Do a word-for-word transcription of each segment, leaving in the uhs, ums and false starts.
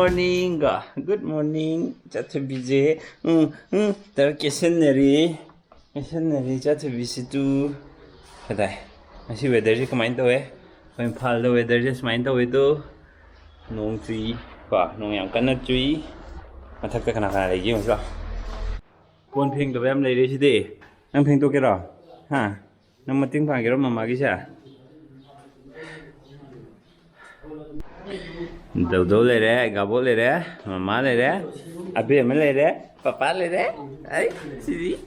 Morning ꯒ, good morning꯫ ꯆꯠꯊꯕꯤꯁꯦ ꯎꯝ ꯎꯝ ꯇꯧꯔ ꯀꯦꯁꯟꯅꯔꯤ꯫ ꯀꯦꯁꯟꯅꯔꯤ ꯆꯠꯊꯕꯤꯁꯤꯗꯨ꯫ ꯀꯗꯥꯏ? ꯉꯁꯤ weather ꯁꯦ ꯀꯃꯥꯏꯅ ꯇꯧꯋꯦ? ꯑꯩꯈꯣꯏ ꯏꯝꯐꯥꯜꯗ weather ꯁꯦ ꯁꯨꯃꯥꯏꯅ ꯇꯧꯋꯦ ꯑꯗꯣ꯫ ꯅꯣꯡ ꯆꯨꯏ ꯀꯣ, ꯅꯣꯡ ꯌꯥꯝ ꯀꯟꯅ ꯆꯨꯏ꯫ ꯃꯊꯛꯇ ꯀꯅꯥ ꯀꯅꯥ ꯂꯩꯒꯦ ꯌꯦꯡꯉꯨꯁꯤ ꯂꯥꯎ꯫ ꯀꯣꯟ ꯐꯦꯡꯗꯕ ꯌꯥꯝ ꯂꯩꯔꯦ ꯁꯤꯗꯤ꯫ ꯅꯪ ꯐꯦꯡꯗꯣꯛꯀꯦꯔꯣ? ꯍꯥ? ꯅꯪ ꯃꯇꯦꯡ ꯄꯥꯡꯒꯦꯔꯣ ꯃꯃꯥꯒꯤꯁꯦ? ꯗꯧꯗꯧ ꯂꯩꯔꯦ, ꯒꯥꯕꯣ ꯂꯩꯔꯦ, ꯃꯃꯥ ꯂꯩꯔꯦ, ꯑꯕꯦꯝꯃ ꯂꯩꯔꯦ, ꯄꯄꯥ ꯂꯩꯔꯦ꯫ ꯑꯩ ꯁꯤꯗꯤ,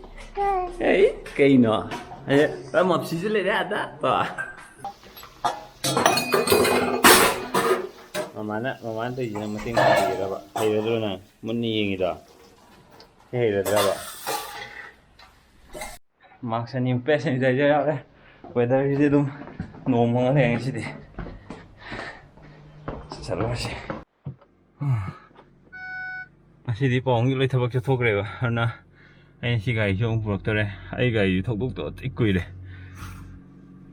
ꯑꯩ ꯀꯩꯅꯣ? ꯑꯦ, ꯃꯞꯁꯤꯁꯨ ꯂꯩꯔꯦ ꯑꯗ꯫ ꯀꯣ꯫ ꯃꯃꯥꯅ, ꯃꯃꯥꯅ ꯇꯧꯔꯤꯁꯤꯅ ꯃꯇꯦꯡ ꯄꯥꯡꯕꯤꯒꯗꯕ꯫ ꯍꯩꯔꯗ꯭ꯔꯣ ꯅꯪ? ꯃꯨꯟꯅ ꯌꯦꯡꯉꯤꯗꯣ꯫ ꯁꯤ ꯍꯩꯔꯗ꯭ꯔꯕ? Mask ꯑꯅꯤ ꯎꯞꯄꯦ, sanitizer ꯌꯥꯎꯔꯦ꯫ Weather ꯁꯤꯗꯤ ꯑꯗꯨꯝ ꯅꯣꯡ ꯃꯪꯉ ꯂꯩꯔꯦ ꯉꯁꯤꯗꯤ꯫ ꯆꯠꯂꯨꯔꯁꯤ꯫ ꯉꯁꯤꯗꯤ ꯄꯥꯎꯡꯒꯤ ꯂꯣꯏ ꯊꯕꯛ ꯆꯠꯊꯣꯛꯈ꯭ꯔꯦꯕ, ꯑꯗꯨꯅ ꯑꯩꯅ ꯁꯤ ꯒꯥꯔꯤꯁꯨ ꯑꯃꯨꯛ ꯄꯨꯔꯛꯇꯣꯔꯦ꯫ ꯑꯩ ꯒꯥꯔꯤꯁꯨ ꯊꯧꯗꯣꯛꯇꯣ ꯊꯤ ꯀꯨꯏꯔꯦ꯫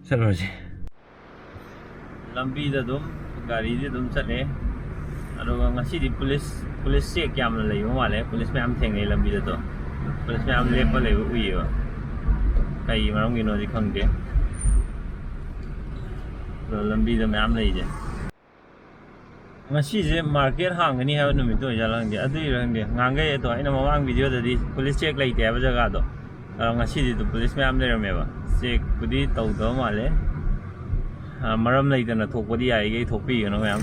ꯆꯠꯂꯨꯔꯁꯤ꯫ ꯂꯝꯕꯤꯗ ꯑꯗꯨꯝ ꯒꯥꯔꯤꯗꯤ ꯑꯗꯨꯝ ꯆꯠꯂꯦ꯫ ꯑꯗꯨꯒ ꯉꯁꯤꯗꯤ ꯄꯨꯂꯤꯁ, ꯄꯨꯂꯤꯁ ꯆꯦꯛ ꯌꯥꯝꯅ ꯂꯩꯕ ꯃꯥꯜꯂꯦ꯫ ꯄꯨꯂꯤꯁ ꯃꯌꯥꯝ ꯊꯦꯡꯅꯩ ꯂꯝꯕꯤꯗ ꯑꯗꯣ꯫ ꯄꯨꯂꯤꯁ ꯃꯌꯥꯝ ꯂꯦꯞꯄ ꯂꯩꯕ ꯎꯏꯌꯦꯕ꯫ ꯀꯩ ꯃꯔꯝꯒꯤꯅꯣꯗꯤ ꯈꯪꯗꯦ꯫ ꯑꯗꯣ ꯂꯝꯕꯤꯗ ꯃꯌꯥꯝ ꯂꯩꯁꯦ꯫ ꯉꯁꯤꯁꯦ market ꯍꯥꯡꯒꯅꯤ ꯍꯥꯏꯕ ꯅꯨꯃꯤꯠꯇꯣ ꯑꯣꯏꯖꯥꯠꯂ ꯈꯪꯗꯦ꯫ ꯑꯗꯨꯏꯔ ꯈꯪꯗꯦ꯫ ꯉꯍꯥꯟꯈꯩ ꯑꯗꯣ ꯑꯩꯅ ꯃꯃꯥꯡ video ꯗꯗꯤ ꯄꯨꯂꯤꯁ ꯆꯦꯛ ꯂꯩꯇꯦ ꯍꯥꯏꯕ ꯖꯒꯥꯗꯣ꯫ ꯑꯗꯣ ꯉꯁꯤꯗꯤ ꯑꯗꯨꯝ ꯄꯨꯂꯤꯁ ꯃꯌꯥꯝ ꯂꯩꯔꯝꯃꯦꯕ꯫ ꯆꯦꯛꯄꯨꯗꯤ ꯇꯧꯗꯕ ꯃꯥꯜꯂꯦ꯫ ꯑ, ꯃꯔꯝ ꯂꯩꯇꯅ ꯊꯣꯛꯄꯗꯤ ꯌꯥꯔꯤꯈꯩ ꯊꯣꯛꯄꯤꯒꯅꯨ ꯃꯌꯥꯝ꯫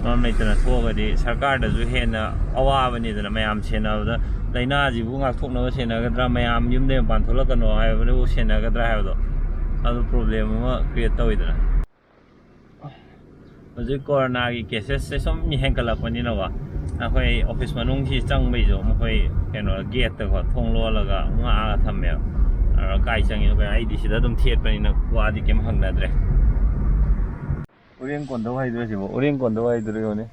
ꯃꯔꯝ ꯂꯩꯇꯅ ꯊꯣꯛꯑꯒꯗꯤ ꯁꯔꯀꯥꯔꯗꯁꯨ ꯍꯦꯟꯅ ꯑꯋꯥꯕꯅꯤꯗꯅ, ꯃꯌꯥꯝ ꯁꯦꯟꯅꯕꯗ꯫ ꯂꯥꯏꯅꯥꯁꯤꯕꯨ ꯉꯥꯛꯊꯣꯛꯅꯕ ꯁꯦꯟꯅꯒꯗ꯭ꯔꯥ, ꯃꯌꯥꯝ ꯌꯨꯝꯗꯩ ꯃꯄꯥꯟ ꯊꯣꯛꯂꯛꯀꯅꯣ ꯍꯥꯏꯕꯗꯨꯕꯨ ꯁꯦꯟꯅꯒꯗ꯭ꯔꯥ ꯍꯥꯏꯕꯗꯣ, ꯑꯗꯨ problem ꯑꯃ create ꯇꯧꯋꯤꯗꯅ꯫ ꯍꯧꯖꯤꯛ ꯀꯣꯔꯣꯅꯥꯒꯤ cases ꯁꯦ ꯁꯨꯝ ꯍꯦꯟꯒꯠꯂꯛꯄꯅꯤꯅꯀꯣ, ꯑꯩꯈꯣꯏ office ꯃꯅꯨꯡꯁꯤ ꯆꯪꯕꯩꯁꯨ ꯃꯈꯣꯏ ꯀꯩꯅꯣ gate ꯇꯀꯣ ꯊꯣꯡ ꯂꯣꯜꯂꯒ ꯉꯥꯛꯑꯒ ꯊꯝꯃꯦꯕ꯫ ꯑꯗꯣ ꯀꯥꯏ ꯆꯪꯉꯤꯅꯣ ꯀꯩꯅꯣ, ꯑꯩꯗꯤ ꯁꯤꯗ ꯑꯗꯨꯝ ꯊꯦꯠꯄꯅꯤꯅ ꯋꯥꯗꯤ ꯀꯩꯝ ꯍꯪꯅꯗ꯭ꯔꯦ꯫ ꯎꯔꯦꯡ ꯀꯣꯟꯗꯧ ꯍꯥꯏꯗꯨꯔ ꯁꯤꯕꯣ? ꯎꯔꯦꯡ ꯀꯣꯟꯗꯧ ꯍꯥꯏꯗꯨꯔ ꯌꯦꯡꯉꯨꯅꯦ꯫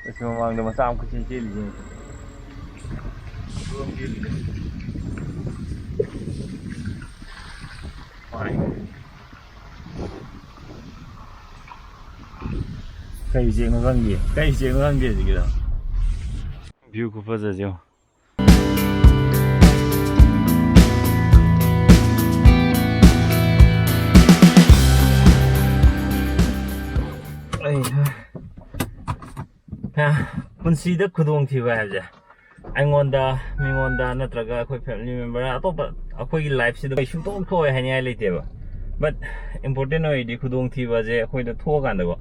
ꯑꯁꯤ ꯃꯃꯥꯡꯗ ꯃꯆꯥ ꯑꯃꯈꯛ ꯆꯦꯟ ꯆꯦꯜꯂꯤꯁꯦ꯫ ꯀꯩ ꯎꯆꯦꯛꯅꯣ ꯈꯪꯗꯦ, ꯀꯩ ꯎꯆꯦꯛꯅꯣ ꯈꯪꯗꯦ ꯍꯧꯖꯤꯛꯀꯤꯗꯣ꯫ View ꯈꯨꯐꯖꯁꯦ ꯌꯦꯡꯉꯣ꯫ ꯑꯩ, ꯍꯥ, ꯄꯨꯟꯁꯤꯗ ꯈꯨꯗꯣꯡꯊꯤꯕ ꯍꯥꯏꯕꯁꯦ ꯑꯩꯉꯣꯟꯗ, ꯃꯤꯉꯣꯟꯗ, ꯅꯠꯇ꯭ꯔꯒ ꯑꯩꯈꯣꯏ family member, ꯑꯇꯣꯞꯄ ꯑꯩꯈꯣꯏꯒꯤ lifeꯁꯤꯗ ꯀꯩꯁꯨ ꯊꯣꯛ ꯊꯣꯛꯑꯣꯏ ꯍꯥꯏꯅꯤꯡꯉꯥꯏ ꯂꯩꯇꯦꯕ꯫ But important ꯑꯣꯏꯔꯤꯗꯤ ꯈꯨꯗꯣꯡꯊꯤꯕꯁꯦ ꯑꯩꯈꯣꯏꯗ ꯊꯣꯛꯑꯀꯥꯟꯗꯀꯣ,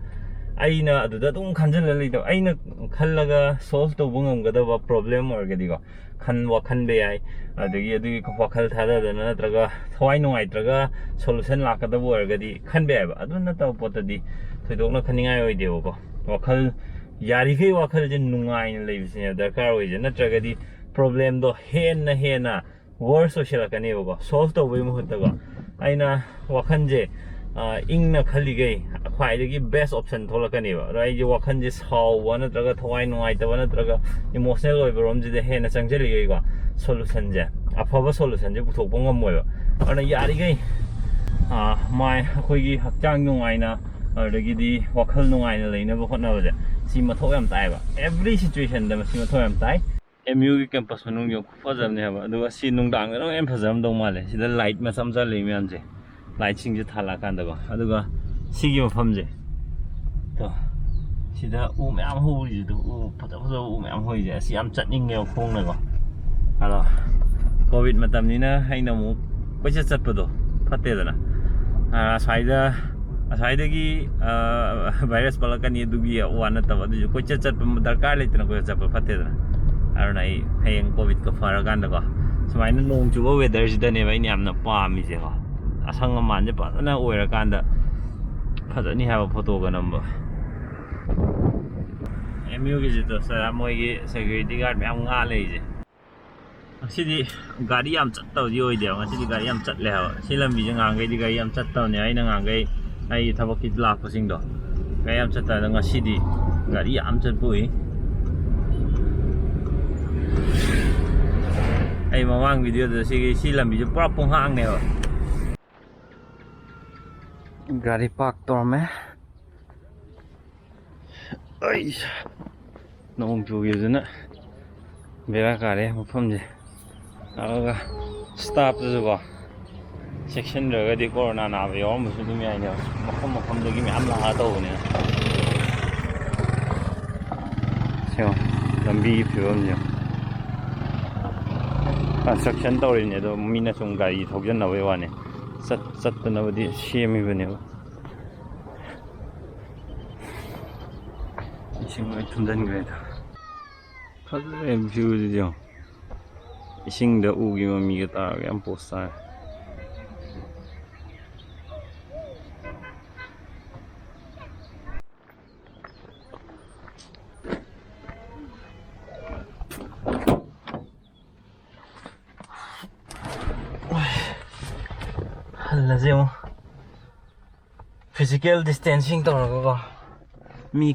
ꯑꯩꯅ ꯑꯗꯨꯗ ꯑꯗꯨꯝ ꯈꯟꯖꯤꯜꯂ ꯂꯩꯇꯕ, ꯑꯩꯅ ꯈꯜꯂꯒ solve ꯇꯧꯕ ꯉꯝꯒꯗꯕ problem ꯑꯣꯏꯔꯒꯗꯤꯀꯣ, ꯈꯟ ꯋꯥꯈꯟꯕ ꯌꯥꯏ꯫ ꯑꯗꯒꯤ ꯑꯗꯨꯒꯤ ꯋꯥꯈꯜ ꯊꯥꯗꯗꯅ ꯅꯠꯇ꯭ꯔꯒ ꯊꯋꯥꯏ ꯅꯨꯡꯉꯥꯏꯇ꯭ꯔꯒ solution ꯂꯥꯛꯀꯗꯕ ꯑꯣꯏꯔꯒꯗꯤ ꯈꯟꯕ ꯌꯥꯏꯕ꯫ ꯑꯗꯨ ꯅꯠꯇꯕ ꯄꯣꯠꯇꯗꯤ ꯊꯣꯏꯗꯣꯛꯅ ꯈꯟꯅꯤꯡꯉꯥꯏ ꯑꯣꯏꯗꯦꯕꯀꯣ꯫ ꯋꯥꯈꯜ, ꯌꯥꯔꯤꯈꯩ ꯋꯥꯈꯜꯁꯦ ꯅꯨꯡꯉꯥꯏꯅ ꯂꯩꯕꯁꯤꯅꯦ ꯗꯔꯀꯥꯔ ꯑꯣꯏꯁꯦ, ꯅꯠꯇ꯭ꯔꯒꯗꯤ problemꯗꯣ ꯍꯦꯟꯅ ꯍꯦꯟꯅ worse ꯑꯣꯏꯁꯜꯂꯛꯀꯅꯦꯕꯀꯣ꯫ Solve ꯇꯧꯕꯒꯤ ꯃꯍꯨꯠꯇꯀꯣ, ꯑꯩꯅ ꯋꯥꯈꯜꯁꯦ, ꯑ, ꯏꯪꯅ ꯈꯜꯂꯤꯈꯩ ꯈ꯭ꯋꯥꯏꯗꯒꯤ best option ꯊꯣꯛꯂꯛꯀꯅꯦꯕ꯫ ꯑꯗꯣ ꯑꯩꯁꯦ ꯋꯥꯈꯜꯁꯦ ꯁꯥꯎꯕ ꯅꯠꯇ꯭ꯔꯒ ꯊꯋꯥꯏ ꯅꯨꯡꯉꯥꯏꯇꯕ ꯅꯠꯇ꯭ꯔꯒ emotional ꯑꯣꯏꯕ ꯔꯣꯝꯁꯤꯗ ꯍꯦꯟꯅ ꯆꯪꯁꯤꯜꯂꯤꯈꯩꯀꯣ, solutionꯁꯦ, ꯑꯐꯕ solutionꯁꯦ ꯄꯨꯊꯣꯛꯄ ꯉꯝꯃꯣꯏꯕ꯫ ꯑꯗꯨꯅ ꯌꯥꯔꯤꯈꯩ, ꯑ, ꯃꯥꯏ ꯑꯩꯈꯣꯏꯒꯤ ꯍꯛꯆꯥꯡ ꯅꯨꯡꯉꯥꯏꯅ, ꯑꯗꯨꯗꯒꯤꯗꯤ ꯋꯥꯈꯜ ꯅꯨꯡꯉꯥꯏꯅ ꯂꯩꯅꯕ ꯍꯣꯠꯅꯕꯁꯦ, ꯁꯤ ꯃꯊꯧ ꯌꯥꯝ ꯇꯥꯏꯌꯦꯕ꯫ Every situationꯗ ꯃꯁꯤ ꯃꯊꯧ ꯌꯥꯝ ꯇꯥꯏ꯫ MUꯒꯤ campus ꯃꯅꯨꯡ ꯌꯥꯝ ꯐꯖꯕꯅꯦ ꯍꯥꯏꯕ꯫ ꯑꯗꯨꯒ ꯁꯤ ꯅꯨꯡꯗꯥꯡꯗꯅ ꯍꯦꯟꯅ ꯐꯖꯔꯝꯗꯧ ꯃꯥꯜꯂꯦ꯫ ꯁꯤꯗ light ꯃꯆꯥ ꯃꯆꯥ ꯂꯩ ꯃꯌꯥꯝꯁꯦ, lightꯁꯤꯡꯁꯦ ꯊꯥꯜꯂꯛꯑꯀꯥꯟꯗꯀꯣ꯫ ꯑꯗꯨꯒ ꯁꯤꯒꯤ ꯃꯐꯝꯁꯦ, ꯇꯣ, ꯁꯤꯗ ꯎ ꯃꯌꯥꯝ ꯍꯧꯔꯤꯁꯦ, ꯇꯣ, ꯎ ꯐꯖ ꯐꯖꯕ ꯎ ꯃꯌꯥꯝ ꯍꯧꯔꯤꯁꯦ, ꯑꯁꯤ ꯌꯥꯝ ꯆꯠꯅꯤꯡꯉꯦꯕ ꯈꯣꯡꯅꯀꯣ꯫ ꯑꯗꯣ covid ꯃꯇꯝꯅꯤꯅ ꯑꯩꯅ ꯑꯃꯨꯛ ꯀꯣꯏꯆꯠ ꯆꯠꯄꯗꯣ ꯐꯠꯇꯦꯗꯅ꯫ ꯑ, ꯑꯁ꯭ꯋꯥꯏꯗ, ꯑꯁ꯭ꯋꯥꯏꯗꯒꯤ, ꯑ, virus ꯄꯛꯂꯛꯀꯅꯤ ꯑꯗꯨꯒꯤ ꯋꯥ ꯅꯠꯇꯕ, ꯑꯗꯨꯁꯨ ꯀꯣꯏꯆꯠ ꯆꯠꯄ ꯗꯔꯀꯥꯔ ꯂꯩꯇꯅ ꯀꯣꯏꯆꯠ ꯆꯠꯄ ꯐꯠꯇꯦꯗꯅ꯫ ꯑꯗꯨꯅ ꯑꯩ ꯍꯌꯦꯡ covidꯀ ꯐꯔꯀꯥꯟꯗꯀꯣ, ꯁꯨꯃꯥꯏꯅ ꯅꯣꯡ ꯆꯨꯕ weatherꯁꯤꯗꯅꯦꯕ ꯑꯩꯅ ꯌꯥꯝꯅ ꯄꯥꯝꯃꯤꯁꯦꯀꯣ꯫ ꯑꯁꯪ ꯑꯃꯥꯟꯁꯦ ꯐꯖꯅ ꯑꯣꯏꯔꯀꯥꯟꯗ ꯐꯖꯅꯤ ꯍꯥꯏꯕ photoꯒ ꯅꯝꯕ꯫ MUꯒꯤꯁꯤꯗ ꯁꯥꯔ ꯃꯣꯏꯒꯤ security guard ꯃꯌꯥꯝ ꯉꯥ ꯂꯩꯔꯤꯁꯦ꯫ ꯉꯁꯤꯗꯤ ꯒꯥꯔꯤ ꯌꯥꯝ ꯆꯠꯇꯕꯗꯤ ꯑꯣꯏꯗꯦꯕ꯫ ꯉꯁꯤꯗꯤ ꯒꯥꯔꯤ ꯌꯥꯝ ꯆꯠꯂꯦ ꯍꯥꯏꯕ꯫ ꯁꯤ ꯂꯝꯕꯤꯁꯦ ꯉꯍꯥꯟꯈꯩꯗꯤ ꯒꯥꯔꯤ ꯌꯥꯝ ꯆꯠꯇꯕꯅꯦ꯫ ꯑꯩꯅ ꯉꯍꯥꯟꯈꯩ ꯑꯩ ꯊꯕꯛꯀꯤ ꯂꯥꯛꯄꯁꯤꯡꯗꯣ ꯒꯥꯔꯤ ꯌꯥꯝ ꯆꯠꯇꯕꯗ ꯉꯁꯤꯗꯤ ꯒꯥꯔꯤ ꯌꯥꯝ ꯆꯠꯄ ꯎꯏ꯫ ꯑꯩ ꯃꯃꯥꯡ videoꯗ ꯁꯤꯒꯤ, ꯁꯤ ꯂꯝꯕꯤꯁꯦ ꯄꯨꯔꯥ ꯄꯨꯡꯍꯥꯡꯅꯦꯕ꯫ ꯒꯥꯔꯤ park ꯇꯧꯔꯝꯃꯦ꯫ ꯑꯩ ꯅꯣꯡ ꯆꯨꯈꯤꯕꯗꯨꯅ ꯕꯦꯔꯥ ꯀꯥꯔꯦ ꯃꯐꯝꯁꯦ꯫ ꯑꯗꯨꯒ staff ꯇꯁꯨꯀꯣ ꯆꯦꯛꯁꯤꯟꯗ꯭ꯔꯒꯗꯤ ꯀꯣꯔꯣꯅꯥ ꯅꯥꯕ ꯌꯥꯎꯔꯝꯕꯁꯨ ꯑꯗꯨꯝ ꯌꯥꯏꯅꯦꯕ, ꯃꯐꯝ ꯃꯐꯝꯗꯒꯤ ꯃꯌꯥꯝ ꯂꯥꯛꯑ ꯇꯧꯕꯅꯤꯅ꯫ ꯁꯦ ꯂꯝꯕꯤꯒꯤ ꯐꯤꯕꯝꯁꯦ꯫ Construction ꯇꯧꯔꯤꯅꯦ ꯑꯗꯣ, ꯃꯤꯅ ꯁꯨꯝ ꯒꯥꯔꯤ ꯊꯧꯖꯟꯅꯕꯩ ꯋꯥꯅꯤ꯫ ꯆꯠ- ꯆꯠꯇꯅꯕꯗꯤ ꯁꯦꯝꯃꯤꯕꯅꯦꯕ꯫ ꯏꯁꯤꯡ ꯂꯣꯏ ꯊꯨꯝꯖꯤꯟꯈ꯭ꯔꯦꯗ꯫ ꯐꯖꯔꯦ view ꯁꯤꯗꯤ ꯌꯦꯡꯉꯣ꯫ ꯏꯁꯤꯡꯗ ꯎꯒꯤ ꯃꯃꯤꯒ ꯇꯥꯔꯒ ꯌꯥꯝ ꯄꯣꯁ ꯇꯥꯔꯦ꯫ ꯍꯜꯂꯁꯦ ꯑꯃꯨꯛ꯫ Physical distancing ꯇꯧꯔꯒꯀꯣ, ꯃꯤ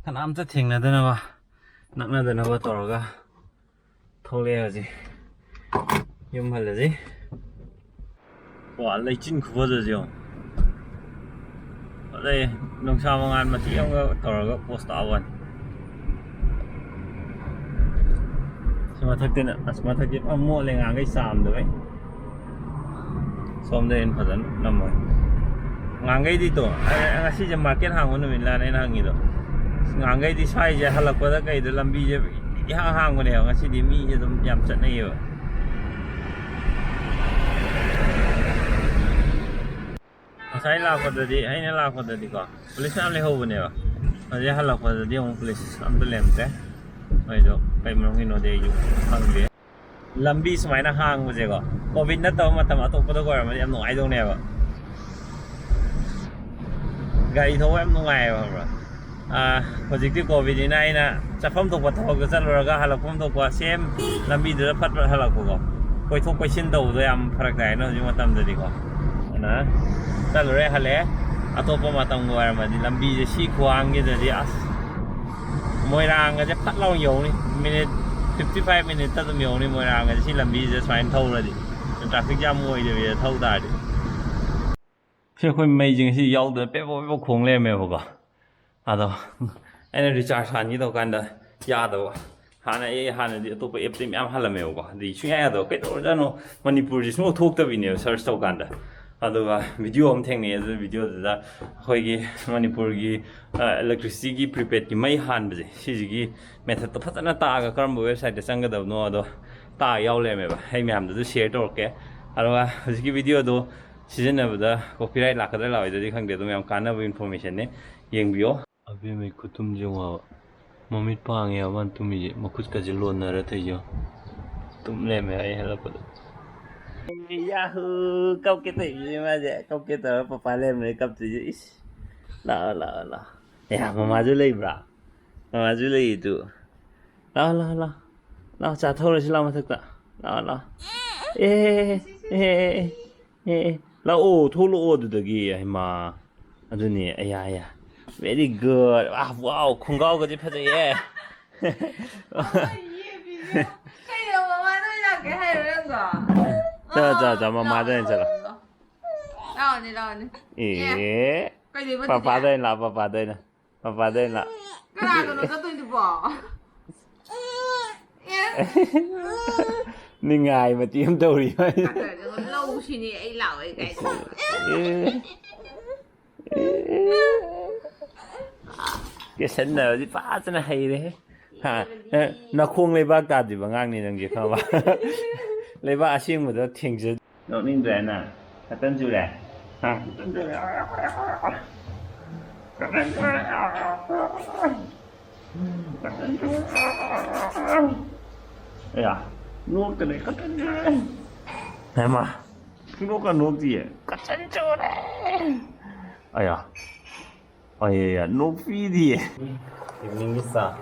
ꯀꯅꯥꯝꯇ ꯊꯦꯡꯅꯗꯅꯕ, ꯅꯛꯅꯗꯅꯕ ꯇꯧꯔꯒ ꯊꯣꯛꯂꯛꯑꯦ ꯍꯧꯖꯤꯛ꯫ ꯌꯨꯝ ꯍꯜꯂꯁꯤ꯫ ꯋꯥ, ꯂꯩꯆꯤꯟ ꯈꯨꯐꯖꯁꯦ ꯌꯦꯡꯉꯣ꯫ ꯐꯖꯩ꯫ ꯅꯨꯡꯁꯥ ꯃꯉꯥꯜ ꯃꯇꯦꯛ ꯑꯃꯒ ꯇꯧꯔꯒ ꯄꯣꯁ ꯇꯥꯕ ꯋꯥꯅꯤ꯫ ꯁꯤ ꯃꯊꯛꯇꯅ, ꯑꯁ, ꯃꯊꯛꯇꯤ ꯄꯨꯔꯥ ꯃꯣꯠꯂꯦ ꯉꯍꯥꯟꯈꯩ ꯆꯥꯝꯗꯕꯩ꯫ ꯁꯣꯝꯗ ꯍꯦꯟꯅ ꯐꯖꯅ ꯅꯝꯃꯣꯏ꯫ ꯉꯍꯥꯟꯈꯩꯗꯤ ꯇꯣ, ꯑꯩ ꯉꯁꯤꯁꯦ market ꯍꯥꯡꯕ ꯅꯨꯃꯤꯠꯂꯥꯅ ꯑꯩꯅ ꯍꯪꯉꯤꯗꯣ꯫ ꯉꯍꯥꯟꯈꯩꯗꯤ ꯁ꯭ꯋꯥꯏꯁꯦ ꯍꯜꯂꯛꯄꯗ ꯀꯩꯗ ꯂꯝꯕꯤꯁꯦ ꯏꯍꯥꯡ ꯍꯥꯡꯕꯅꯦꯕ, ꯉꯁꯤꯗꯤ ꯃꯤꯁꯦ ꯑꯗꯨꯝ ꯌꯥꯝ ꯆꯠꯅꯩꯌꯦꯕ꯫ ꯉꯁꯥꯏ ꯂꯥꯛꯄꯗꯗꯤ, ꯑꯩꯅ ꯂꯥꯛꯄꯗꯗꯤꯀꯣ, ꯄꯨꯂꯤꯁ ꯃꯌꯥꯝ ꯂꯩꯍꯧꯕꯅꯦꯕ꯫ ꯍꯧꯖꯤꯛ ꯍꯜꯂꯛꯄꯗꯗꯤ ꯑꯃꯨꯛ ꯄꯨꯂꯤꯁ ꯑꯝꯇ ꯂꯩꯔꯝꯗ꯭ꯔꯦ꯫ ꯃꯣꯏꯗꯣ ꯀꯩ ꯃꯔꯝꯒꯤꯅꯣꯗꯤ ꯑꯩꯁꯨ ꯈꯪꯗꯦ꯫ ꯂꯝꯕꯤ ꯁꯨꯃꯥꯏꯅ ꯍꯥꯡꯕꯁꯦꯀꯣ, ꯀꯣꯚꯤꯗ ꯅꯠꯇꯕ ꯃꯇꯝ ꯑꯇꯣꯞꯄꯗ ꯑꯣꯏꯔꯝꯃꯗꯤ ꯌꯥꯝ ꯅꯨꯡꯉꯥꯏꯗꯧꯅꯦꯕ꯫ ꯒꯥꯔꯤ ꯊꯧꯕ ꯌꯥꯝ ꯅꯨꯡꯉꯥꯏꯌꯦꯕ, ꯈꯪꯕ꯭ꯔꯥ? ꯑꯥ, ꯍꯧꯖꯤꯛꯇꯤ ꯀꯣꯚꯤꯗꯅꯤꯅ ꯑꯩꯅ ꯆꯠꯐꯝ ꯊꯣꯛꯄ ꯊꯕꯛꯇ ꯆꯠꯂꯨꯔꯒ ꯍꯜꯂꯛꯐꯝ ꯊꯣꯛꯄ same ꯂꯝꯕꯤꯗꯨꯗ ꯐꯠ ꯐꯠ ꯍꯜꯂꯛꯄꯀꯣ꯫ ꯀꯣꯏꯊꯣꯛ ꯀꯣꯏꯁꯤꯟ ꯇꯧꯕꯗꯣ ꯌꯥꯝ ꯐꯔꯛ ꯇꯥꯏꯅ ꯍꯧꯖꯤꯛ ꯃꯇꯝꯗꯗꯤꯀꯣ꯫ ꯑꯗꯨꯅ ꯆꯠꯂꯨꯔꯦ, ꯍꯜꯂꯛꯑꯦ꯫ ꯑꯇꯣꯞꯄ ꯃꯇꯝꯒ ꯑꯣꯏꯔꯝꯃꯗꯤ ꯂꯝꯕꯤꯁꯦ ꯁꯤ ꯈꯨꯋꯥꯡꯒꯤꯗꯗꯤ ꯑꯁ, ꯃꯣꯏꯔꯥꯡꯒꯁꯦ ꯐꯠ ꯂꯥꯎꯅ ꯌꯧꯅꯤ꯫ Minute fifty five minute ꯇ ꯑꯗꯨꯝ ꯌꯧꯅꯤ ꯃꯣꯏꯔꯥꯡꯒꯁꯦ, ꯁꯤ ꯂꯝꯕꯤꯁꯦ ꯁꯨꯃꯥꯏꯅ ꯊꯧꯔꯗꯤ꯫ Traffic jam ꯑꯣꯏꯗꯕꯤꯗ ꯊꯧ ꯇꯥꯔꯗꯤ꯫ ꯁꯤ ꯑꯩꯈꯣꯏ ꯃꯩꯁꯦ ꯉꯁꯤ ꯌꯥꯎꯗꯅ ꯄꯦꯄꯣ ꯄꯦꯄꯣ ꯈꯣꯡ ꯂꯩꯔꯝꯃꯦꯕꯀꯣ꯫ ꯑꯗꯣ ꯑꯩꯅ recharge ꯍꯥꯟꯒꯦ ꯇꯧꯀꯥꯟꯗ ꯌꯥꯗꯕ꯫ ꯍꯥꯟꯅ ꯑꯩ ꯍꯥꯟꯅꯗꯤ ꯑꯇꯣꯞꯄ ꯑꯦꯞꯇꯤ ꯃꯌꯥꯝ ꯍꯥꯜꯂꯝꯃꯦꯕꯀꯣ, ꯑꯗꯩ ꯁꯨꯡꯌꯥ ꯌꯥꯗꯕ, ꯀꯩꯗꯧꯔꯖꯥꯠꯅꯣ, ꯃꯅꯤꯄꯨꯔꯁꯤ ꯁꯨꯡꯊꯣꯛ ꯊꯣꯛꯇꯕꯤꯅꯦꯕ search ꯇꯧꯀꯥꯟꯗ꯫ ꯑꯗꯨꯒ video ꯑꯃ ꯊꯦꯡꯅꯩ, ꯑꯗꯨ videoꯗꯨꯗ ꯑꯩꯈꯣꯏꯒꯤ ꯃꯅꯤꯄꯨꯔꯒꯤ electricityꯒꯤ prepaidꯀꯤ ꯃꯩ ꯍꯥꯟꯕꯁꯦ, ꯁꯤꯁꯤꯒꯤ methodꯇꯣ ꯐꯖꯅ ꯇꯥꯛꯑꯒ ꯀꯔꯝꯕ websiteꯇ ꯆꯪꯒꯗꯕꯅꯣ ꯑꯗꯣ ꯇꯥꯛꯑ ꯌꯥꯎ ꯂꯩꯔꯝꯃꯦꯕ꯫ ꯑꯩ ꯃꯌꯥꯝꯗꯁꯨ share ꯇꯧꯔꯛꯀꯦ꯫ ꯑꯗꯨꯒ ꯍꯧꯖꯤꯛꯀꯤ videoꯗꯣ ꯁꯤꯖꯤꯟꯅꯕꯗ copyright ꯂꯥꯛꯀꯗ꯭ꯔꯥ ꯂꯥꯛꯑꯣꯏꯗ꯭ꯔꯗꯤ ꯈꯪꯗꯦ, ꯑꯗꯨꯝ ꯌꯥꯝ ꯀꯥꯟꯅꯕ informationꯅꯦ, ꯌꯦꯡꯕꯤꯌꯣ꯫ ꯑꯕꯦꯝꯃꯩ ꯈꯨꯇꯨꯝꯁꯦ ꯌꯦꯡꯉꯣ ꯍꯥꯏꯕ꯫ ꯃꯃꯤꯠ ꯄꯥꯡꯉꯦ ꯍꯥꯏꯕ ꯃꯥꯅ ꯇꯨꯝꯃꯤꯁꯦ, ꯃꯈꯨꯠꯀꯁꯦ ꯂꯣꯟꯅꯔ ꯇꯧꯔꯤꯁꯦ ꯌꯦꯡꯉꯣ꯫ ꯇꯨꯝ ꯂꯩꯔꯝꯃꯦ ꯑꯩ ꯍꯜꯂꯛꯄꯗ꯫ ꯌꯥꯍꯨ! ꯀꯞꯀꯦ ꯇꯧꯔꯤꯁꯦ ꯃꯥꯁꯦ, ꯀꯞꯀꯦ ꯇꯧꯔ ꯄꯄꯥ ꯂꯩꯔꯝꯃꯦ ꯀꯞꯇꯣꯏꯁꯦ꯫ ꯏꯁ! ꯂꯥꯛꯑꯣ, ꯂꯥꯛꯑꯣ, ꯂꯥꯛꯑꯣ꯫ ꯑꯦ, ꯃꯃꯥꯁꯨ ꯂꯩꯕ꯭ꯔꯥ? ꯃꯃꯥꯁꯨ ꯂꯩꯌꯦ ꯇꯨ꯫ ꯂꯥꯛꯑꯣ, ꯂꯥꯛꯑꯣ, ꯂꯥꯛꯑꯣ꯫ ꯂꯥꯛꯑꯣ, ꯆꯥꯊꯣꯛꯎꯔꯁꯤ ꯂꯥꯛꯑꯣ ꯃꯊꯛꯇ꯫ ꯂꯥꯛꯑꯣ, ꯂꯥꯛꯑꯣ꯫ ꯑꯦ, ꯑꯦ, ꯑꯦ, ꯑꯦ꯫ ꯑꯦ, ꯑꯦ, ꯂꯥꯛꯑꯣ, ꯊꯣꯛꯂꯛꯑꯣ ꯑꯗꯨꯗꯒꯤ, ꯍꯩꯃꯥ꯫ ꯑꯗꯨꯅꯦ, ꯑꯌꯥ, ꯑꯌꯥ꯫ Very good. ꯑꯥ, wow, ꯈꯣꯡꯒ꯭ꯔꯥꯎꯒꯗꯤ ꯐꯖꯩꯌꯦ꯫ ꯀꯩꯅꯣ, ꯃꯃꯥꯗ ꯑꯣꯏꯅ ꯂꯥꯛꯀꯦ ꯍꯥꯏꯔꯣ ꯅꯪꯗꯣ? ꯆꯠꯂꯣ, ꯆꯠꯂꯣ, ꯆꯠꯂꯣ, ꯃꯃꯥꯗ ꯑꯣꯏꯅ ꯆꯠꯂꯣ꯫ ꯂꯥꯛꯑꯣꯅꯦ, ꯂꯥꯛꯑꯣꯅꯦ꯫ ꯑꯦ, ꯀꯩꯗꯧꯕ ꯑꯗꯨꯗꯤ? ꯄꯄꯥꯗ ꯑꯣꯏꯅ ꯂꯥꯛꯑꯣ, ꯄꯄꯥꯗ ꯑꯣꯏꯅ꯫ ꯃꯄꯥꯗ ꯑꯩꯅ ꯂꯥꯛ-, ꯀꯅꯥꯒꯅꯣ ꯆꯠꯇꯣꯏꯗꯨꯕꯣ? ꯑꯦ? ꯅꯤꯡꯉꯥꯏ ꯃꯇꯦꯛ ꯑꯃ ꯇꯧꯔꯤ꯫ ꯂꯧꯁꯤꯅꯦ ꯑꯩ ꯂꯥꯛꯑꯣꯏ ꯀꯥꯏ꯫ ꯑꯦ꯫ ꯀꯦꯁꯟꯅꯕꯗꯤ ꯐꯖꯅ ꯍꯩꯔꯦꯍꯦ꯫ ꯍꯥ? ꯑꯦ, ꯅꯈꯣꯡ ꯂꯩꯕꯥꯛ ꯇꯥꯗ꯭ꯔꯤꯕ ꯑꯉꯥꯡꯅꯤ ꯅꯪꯁꯦ, ꯈꯪꯉꯕ? ꯂꯩꯕꯥꯛ ꯑꯁꯦꯡꯕꯗ ꯊꯦꯡꯖ-, ꯅꯣꯛꯅꯤꯡꯗ꯭ꯔꯦ ꯅꯪ? ꯀꯇꯟ ꯆꯨꯔꯦ? ꯍꯥ? ꯀꯇꯟ ꯆꯨꯔꯦ? ꯀꯇꯟ ꯆꯨꯔꯦ? ꯀꯇꯟ ꯆꯨꯔꯦ? ꯑꯌꯥ, ꯅꯣꯛꯇꯅꯦ, ꯀꯇꯟ ꯆꯨꯔꯦ? ꯍꯩꯃꯥ, ꯁꯨꯡꯅꯣꯛꯀ ꯅꯣꯛꯇꯤꯌꯦ꯫ ꯀꯇꯟ ꯆꯨꯔꯦ? ꯑꯌꯥ, ꯑꯌꯥ, ꯅꯣꯛꯄꯤꯗꯤꯌꯦ꯫ Eveningꯒꯤ ꯆꯥ꯫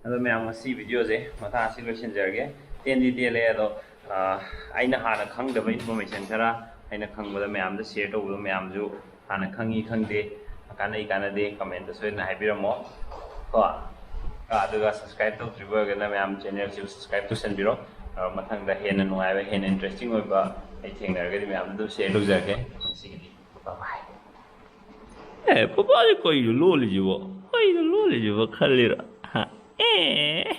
ꯑꯗꯣ ꯃꯌꯥꯝ, ꯉꯁꯤ videoꯁꯦ ꯃꯇꯥꯡ ꯑꯁꯤ ꯂꯣꯏꯁꯤꯟꯖꯔꯒꯦ꯫ ꯇꯦꯟꯗꯤ ꯇꯦꯜꯂꯦ, ꯑꯗꯣ, ꯑ, ꯑꯩꯅ ꯍꯥꯟꯅ ꯈꯪꯗꯕ information ꯈꯔ, ꯑꯩꯅ ꯈꯪꯕꯗ ꯃꯌꯥꯝꯗ share ꯇꯧꯕꯗꯣ ꯃꯌꯥꯝꯁꯨ ꯍꯥꯟꯅ ꯈꯪꯉꯤ ꯈꯪꯗꯦ, ꯀꯥꯟꯅꯩ ꯀꯥꯟꯅꯗꯦ commentꯇ ꯁꯣꯏꯗꯅ ꯍꯥꯏꯕꯤꯔꯝꯃꯣ ꯀꯣ꯫ ꯑ, ꯑꯗꯨꯒ subscribe ꯇꯧꯗ꯭ꯔꯤꯕ ꯑꯣꯏꯔꯒꯅ ꯃꯌꯥꯝ channelꯁꯤꯕꯨ subscribe ꯇꯧꯁꯟꯕꯤꯔꯣ꯫ ꯑ, ꯃꯊꯪꯗ ꯍꯦꯟꯅ ꯅꯨꯡꯉꯥꯏꯕ, ꯍꯦꯟꯅ interesting ꯑꯣꯏꯕ ꯑꯩ ꯊꯦꯡꯅꯔꯒꯗꯤ ꯃꯌꯥꯝꯗ ꯑꯗꯨꯝ share ꯇꯧꯖꯔꯛꯀꯦ꯫ ꯉꯁꯤꯒꯤꯗꯤ bye bye꯫ ꯑꯦ, ꯄꯄꯥꯁꯦ ꯀꯩꯅꯣ ꯂꯣꯜꯂꯤꯁꯤꯕꯣ? ꯀꯩꯅꯣ ꯂꯣꯜꯂꯤꯁꯤꯕꯣ ꯈꯜꯂꯤꯔ? ꯍꯥ? ꯑꯦ꯫